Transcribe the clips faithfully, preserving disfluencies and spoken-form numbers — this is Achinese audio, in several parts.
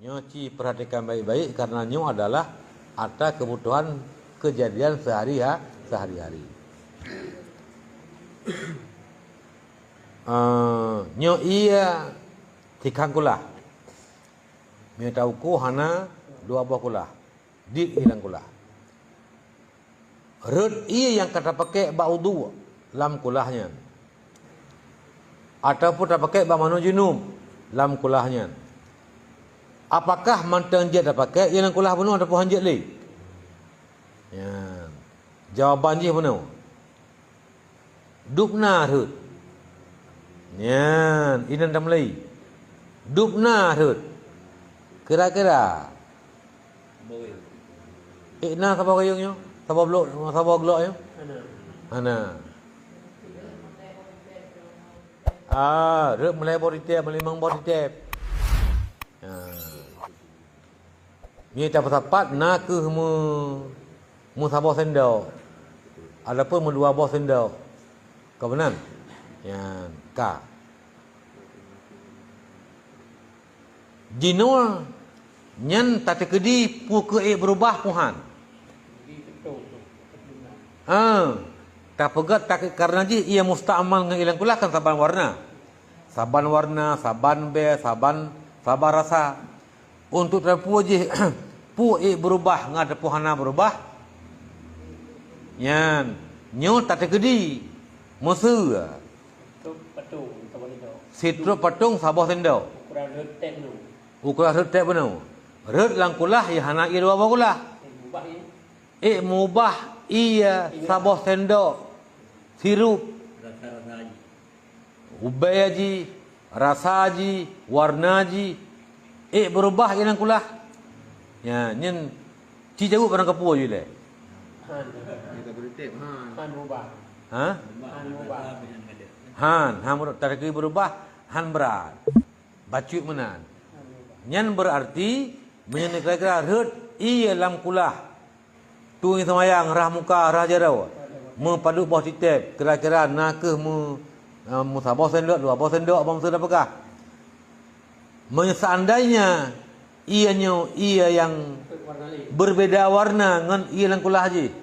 Nyoe ci perhatikan baik-baik, karena nyoe adalah ata kebutuhan kejadian sehari-ha-, sehari-hari. Eh, nyoe ié tikan kulah. Meunyoe tauku hana dua boh kulah. Dit ié lam kulah. Rhot ié nyang ka tapakék bak udhu lam kulah nyan, ataupun tapakék bak manoe junub lam kulah nyan. Apakah mantong jeuet tapakék ié lam kulah bunoe ataupun han jeuet lé? Nyan. Jawaban jih bunoe. Dubna rhot. Nyan, inan tameulai. Dubna rhot. Kira-kira. Eh, na saboh gayong nyoe? Saboh blok, saboh glok nyoe? Hana. Ah, rhot meulai boh titép, meulimong boh titép. Ah. Meunyoe tapeusapat na kheueh meu-, meusaboh sendok ataupun meudua boh sendok. Ka meunan? Nyan ka. Jinoe nyan tateukeudi peu kheueh ék beurubah peu han. Ah, tapeugét tak-, karena jih ié musta'mal ngon ié lam kulah kan saban warna. Saban warna, saban bée, saban, saban rasa. Untuk teupeue jih peu ék beurubah ngon ataupun hana beurubah. Nyan, nyoe tateukeudi. Meuseu. Sitrok patong saboh sendok. Ukuran rhot tép bunoe. Rhot lam kulah, ya hana ié dua boh kulah. Ék meubah ié saboh sendok sirup. Ubée jih, rasa jih, warna jih, ék beurubah ié lam kulah. Ya, nyan ci jaweueb barang kapeue jih lé. Han. Han berubah. Ha? Han berubah. Han, han berubah. Tateukeudi beurubah, han brat. Bacut meunan. Nyan beurarti meunyoe kira-kira rhot ié lam kulah. Tueng seumayang rhah muka, rhah jaroe, meupadub boh titép, kira-kira na kheueh meu-, eh, meusaboh sendok, dua boh sendok, abang seudah peugah. Meunyoe seandainya ié nyoe ié nyang berbeda warna ngon ié lam kulah jih,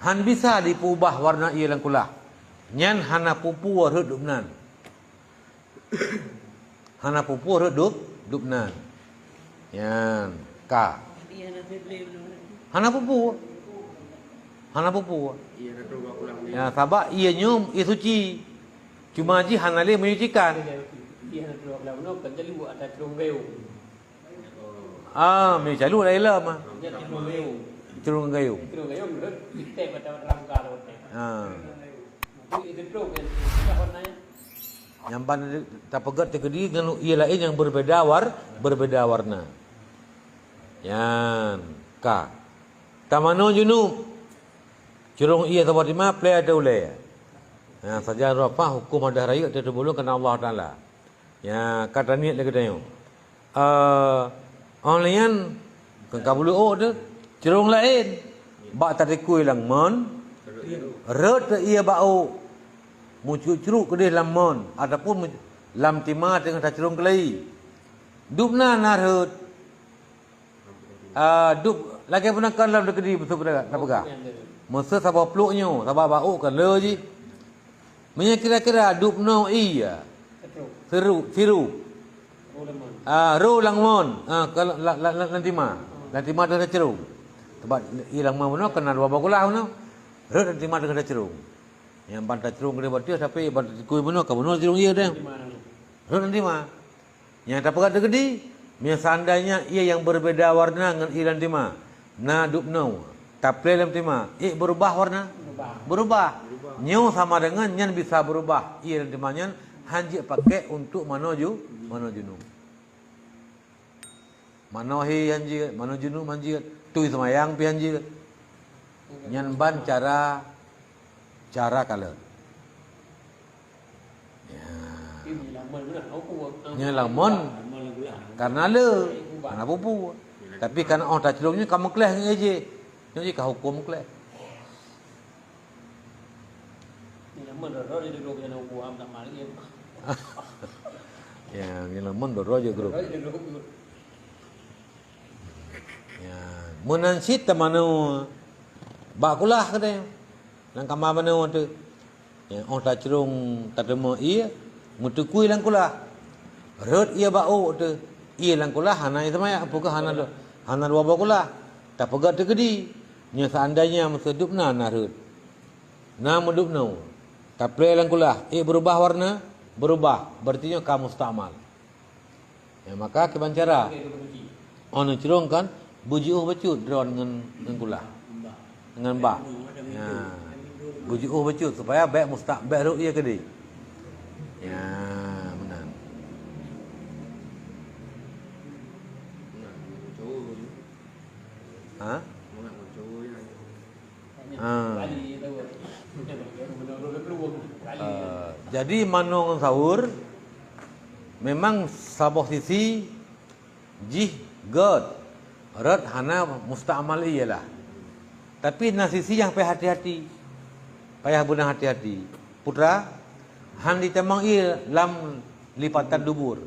han bisa jipeuubah warna ié lam kulah, nyan hana peue-peue rhot dub nan. Hana peue-peue rhot dub, dub nan. Nyan, ka. Hana peue-peue. Hana peue-peue. Ya, sabab ié nyoe ié suci. Cuma jih hana lé menyucikan. Ah, meunyoe calu laén lom ah. Cidrong gayung. Ah. Nyang ban tapeugét teukeudi ngon ié laén nyang berbeda war-, berbeda warna. Nyan ka. Tamanoe junub. Curông ié saboh teuma plée ateueh ulée. Nyan sajan rupah huköm adah rayeuk teuteubulong keunan Allah Taala. Ya, ka taniet lé geutanyoe. Eh, óh lheueh nyan, ka, ka buleuôk teuh, curông laén. Bak tatikui lam mon, rhot teuh ié bak ôk. Meucruk-cruk keudeh lam mon, ataupun meuc-, lam tima teungoh tacurông keulayi. Dub na na rhot. Ah, dub lagée peunangkon lam teukeudi beutôi peugah, tapeugah. Meuseu saboh pluek nyoe, sabab bak ôk kan le jih. Meunyoe kira-kira dub noe ié, seru, siru. Ah, ro lam mon. Ah, ka la-, la-, la-, lam tima. Lam tima teuh tacurông. Sabab ié lam mon bunoe keunan dua boh kulah bunoe. Rhot lam tima teuh tacurông. Nyang ban tacurông keudeh bateue, tapi ban tatikui bunoe, ka bunoe tacurông ié deh. Rhot lam tima. Nyang tapeugah teukeudi, meunyoe seandainya ié nyang berbeda warna ngon ié lam tima, na dub noe, taplée lam tima, ék beurubah warna? Beurubah. Beurubah. Nyoe sama deungon nyan bisa beurubah, ié lam tima nyan han jeuet pakék untuk manoe ju-, manoe junub. Manoe hé han jeuet, manoe junub han jeuet, tui seumayang pih han jeuet. Nyan ban cara, cara kalon. Ya. Nyan lam mon, karena le, karena pupu. Tapi karena óh tacurông nyoe ka meukleh ngon jih. Nyoe jih ka huköm meukleh. Ya, nyan lam mon doro jeuet grup. Meunan cit tamanoe bak kulah keudeh. Lam kama manoe teuh. Ya, óh tacrông tateumé ié, meuteukui lam kulah. Rhot ié bak ôk teuh. Ié lam kulah hana ié seumayang, peue keuh hana, hana dua boh kulah. Tapeugét teukeudi. Nyoe seandainya meuseudeup na, na rhot. Na meudeup noe. Taplé lam kulah. Ié beurubah warna, beurubah. Berarti nyoe ka mustamal. Ya, maka kiban cara. Óh neucrông kan, beujiôh bacut droe ngon, ngon kulah. Ngon bak. Ya. Beujiôh bacut supaya bèk musta-, bèk rhot ié keudeh. Ya, meunan. Ha? Ha. Eh, jadi manoe ngon saur memang saboh sisi jih gét, rhot hana mustamal ié lah. Tapi na sisi nyang payah hati-hati. Payah beuna hati-hati. Putra, han jitamong ié lam lipatan dubur.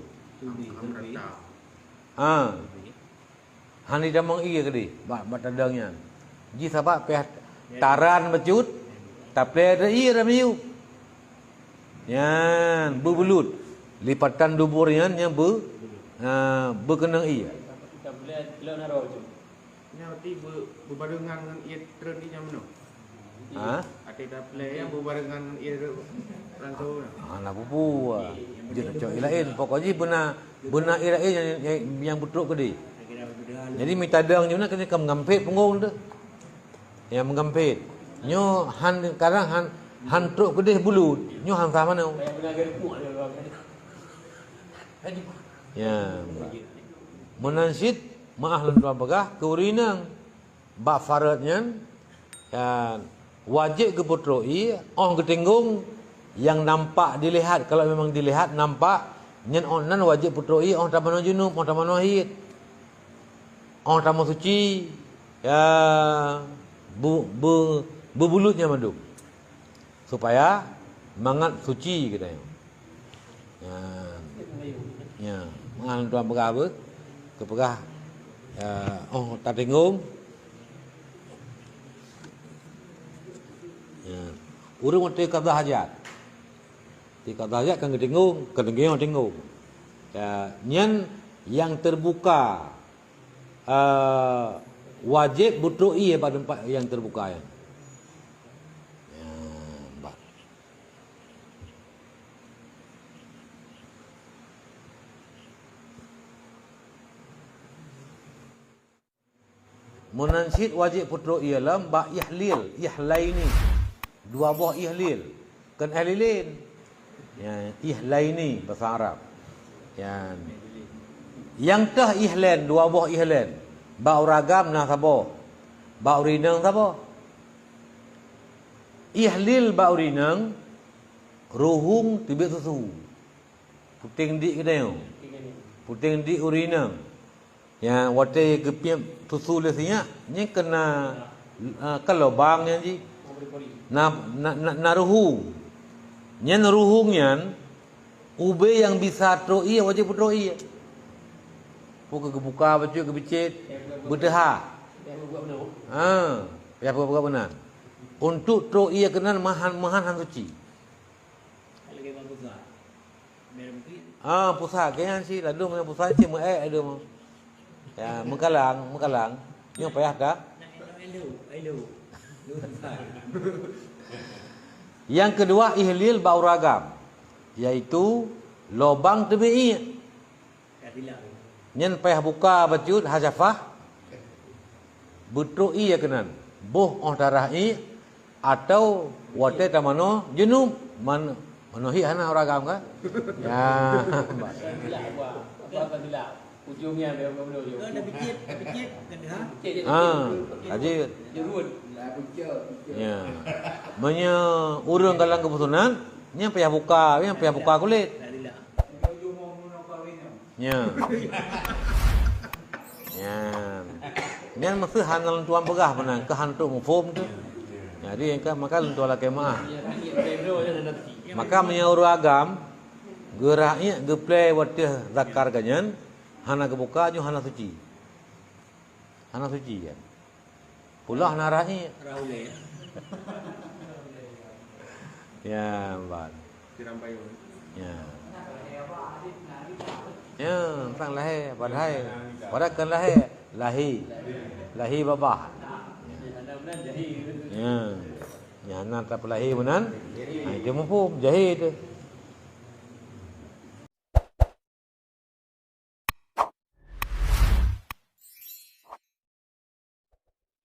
Ah. Han jitamong ié keudeh bak, bak tadong nyan. Jih sabab pih taran bacut, taplé ié lam miyueb. Nyan beubulut. Lipatan dubur nyan nyang beu, ha, beukeunong ié. Nyan berarti beu-, beubarengan ngon ié treun ié nyan meunoe. Ha? Até taplé nyang beubarengan ngon ié ranto nyan. Ha, na bubu. Jeuet cok ié laén. Pokok jih beuna, beuna ié laén nyang, nyang, nyang beutrok keudeh. Jadi mita dong jih na keuneuk ka meugampét punggong teuh. Nyang meugampét. Nyoe han, kadang han, han trok keudeh bulut. Nyoe han sah manoe. Ya. Meunan cit, meu'ah lôn tuan peugah keu ureueng inong. Bak farot nyan, ya, wajéb geupeutrok ié, óh geutinggong nyang nampak dilihat, kalau memang dilihat nampak, nyan óh nan wajéb peutrok ié óh tamanoe junub, óh tamanoe hiet, óh tamanoe suci, ya, bu-, bu-, beubulut nyan mandum. Supaya mangat suci geutanyoe. Ya. Ya, mangat tuan peugah apa? Keu peugah, ya, óh tatinggong. Ya. Ureueng watèe qadha hajat. Di qadha hajat kan geutinggong, geutinggong, tinggong. Ya, nyan nyang teubuka, eh, wajéb beutrok ié bak teumpat nyang teubuka nyan. Ya, bah. Meunan cit wajéb peutrok ié lom bak ihlil, ihlaini. Dua boh ihlil. Kon ihlilin. Ya, ihlaini basa Arab. Ya. Nyang teuh ihlain, dua boh ihlain. Bak ureueng agam na saboh. Bak ureueng inong saboh. Ihlil bak ureueng inong, ruhueng teubiet susu. Puténg dik geutanyoe. Puténg dik ureueng inong. Ya, watèe geupiep susu lé sinyak, nyan keunan, eh, ka lubang nyan jih. Na, na, na, na ruhueng. Nyan ruhueng nyan, ubé nyang bisa trok ié, wajéb peutrok ié. Peue keu geubuka bacut, geubicet, beuteuha. Ha, payah peugah meunan. Untuk trok ié keunan meuhan, meuhan han suci. Ah, pusat, keu nyan cit, ladôm ngon pusat cit meu'èk ladôm. Ya, meukalang, meukalang. Nyoe payah ka. Nyang keudua, ihlil bak ureueng agam, yaitu lubang teubiet ié. Nyan payah buka bacut, hasyafah. Beutrok ié keunan. Boh óh tarah ié, atau watèe tamanoe junub, man-, manoe hiet hana ureueng agam kan? Ya. Ujungnya dia bukan ujung. Ha, jadi. Ya. Meunyoe ureueng galak geupeusunat, nyan payah buka, nyan payah buka kulét. Nyan. Nyan. Nyan meuseuh hana lôn tuan peugah meunan, keu han trok muphom teuh. Jadi, engka maka lôn tuan lakèe meu'ah. Maka meunyoe ureueng agam, geuraiek geuplè watèe zakar geuh nyan, hana geubuka, nyoe hana suci. Hana suci nyan. Pulah na ra'i. Ya, ban. Ya. Ya, tang lahé, padahai. Padahai kan lahé, lahi. Lahi babah. Ya. Ya. Nyan na tapeulahi meunan. Ha, itu muphom, jahé tu.